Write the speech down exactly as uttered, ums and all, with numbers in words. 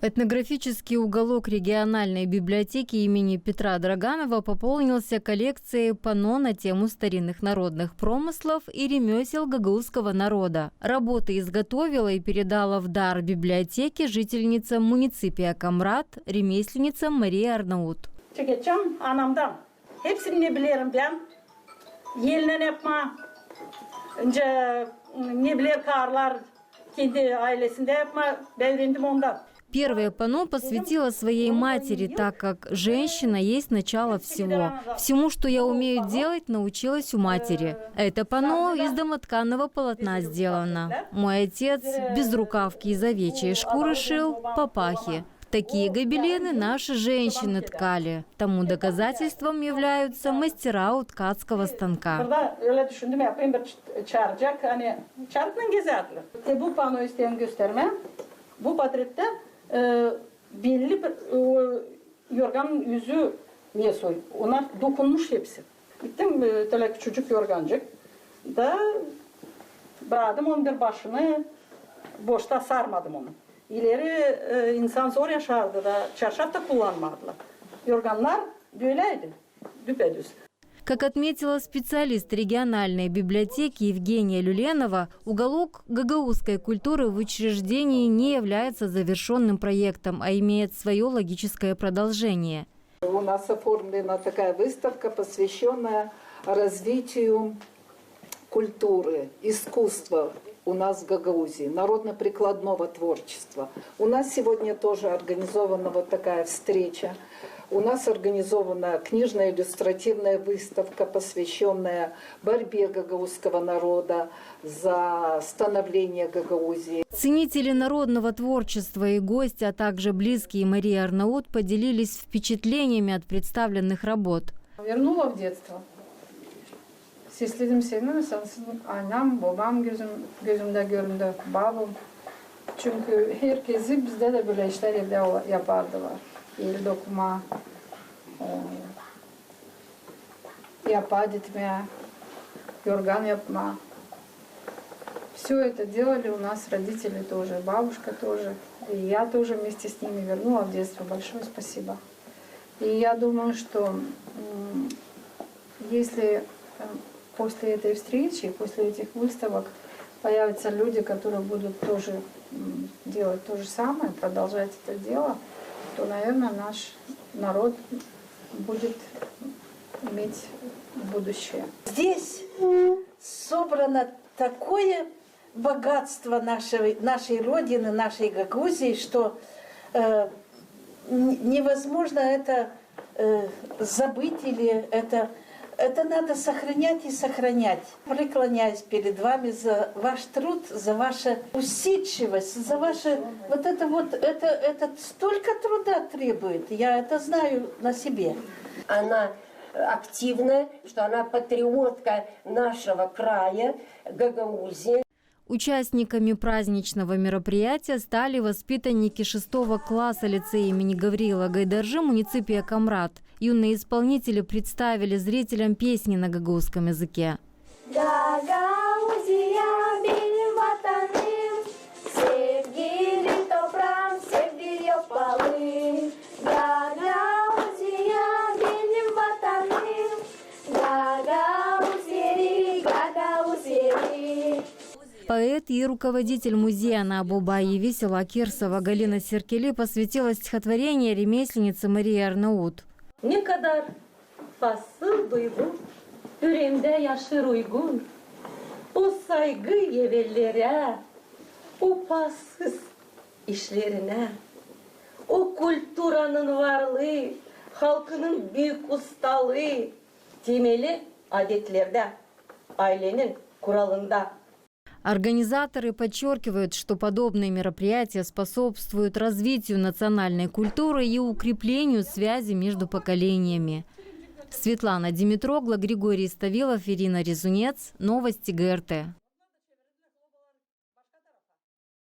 Этнографический уголок региональной библиотеки имени Петра Драганова пополнился коллекцией панно на тему старинных народных промыслов и ремёсел гагаузского народа. Работы изготовила и передала в дар библиотеке жительница муниципия Камрад, ремесленница Мария Арнаут. Çekeceğim anamdan. Hepsini ne bilirim ben. Elinen yapma, ince, ne biler karılar kendi ailesinde yapma, ben öğrendim ondan. Первое панно посвятила своей матери, так как женщина есть начало всего. Всему, что я умею делать, научилась у матери. Это панно из домотканного полотна сделано. Мой отец без рукавки из овечьей шкуры шил папахи. Такие гобелены наши женщины ткали. Тому доказательством являются мастера у ткацкого станка. Burada öyle düşündüm, yapayım bir ç-, çarcak, hani çarıkla gezerdiler. E, bu panoyu isteyen gösterme. Bu portrette, e, belli bir, e, o yorganın yüzü ne soy. Onlar dokunmuş hepsi. Gittim, e, tele küçücük yorgancık. Da bıraktım onun bir başını, boşta sarmadım onu. İleri, e, insan zor yaşardı da, çarşaf da kullanmadılar. Yorganlar böyleydi, düpedüz. Как отметила специалист региональной библиотеки Евгения Люленова, уголок гагаузской культуры в учреждении не является завершённым проектом, а имеет своё логическое продолжение. У нас оформлена такая выставка, посвящённая развитию культуры, искусства у нас в Гагаузии, народно-прикладного творчества. У нас сегодня тоже организована вот такая встреча. У нас организована книжно-иллюстративная выставка, посвящённая борьбе гагаузского народа за становление Гагаузии. Ценители народного творчества и гости, а также близкие Марии Арнаут поделились впечатлениями от представленных работ. Вернула в детство. Sesledim seni, sanırsın, anam, babam gözüm, gözümdä göründü, babam. Çünkü herkezi bizdä dä bölä işlär evdä ola-, yapardılar. El dokuma, e, yapa ditmää, yorgan yapmaa. Всё это делали у нас родители тоже, бабушка тоже. И я тоже вместе с ними вернула в детство. Большое спасибо. И я думаю, что, м, если, э, после этой встречи, после этих выставок появятся люди, которые будут тоже, м, делать то же самое, продолжать это дело, то, наверное, наш народ будет иметь будущее. Здесь собрано такое богатство нашей, нашей Родины, нашей Гагаузии, что, э, н-, невозможно это, э, забыть или это, это надо сохранять и сохранять. Преклоняюсь перед вами за ваш труд, за вашу усидчивость, за ваше вот это вот, это, это столько труда требует, я это знаю на себе. Она активная, что она патриотка нашего края, Гагаузии. Участниками праздничного мероприятия стали воспитанники шестого класса лицея имени Гавриила Гайдаржи муниципия Камрад. Юные исполнители представили зрителям песни на гагаузском языке. Gagauzija benim vatanım, sevgili toprağım, sevgili yopalım. Gagauzija benim vatanım, Gagauz yeri, Gagauz yeri. Поэт и руководитель музея «Ана-боба» Евисела Кирсова Галина Серкели посвятила стихотворение ремесленнице Марии Арнаут. Ne kadar fasıl duygu üreemdä yaşêêr uygun, o saygı evellerä, o pasız işlerinä, o kulturanın varlıı, halkının büük ustalıı, temeli adetlerdä, aylenin kuralında. Организаторы подчеркивают, что подобные мероприятия способствуют развитию национальной культуры и укреплению связи между поколениями. Светлана Димитрогла, Григорий Ставилов, Ирина Резунец. Новости ГРТ.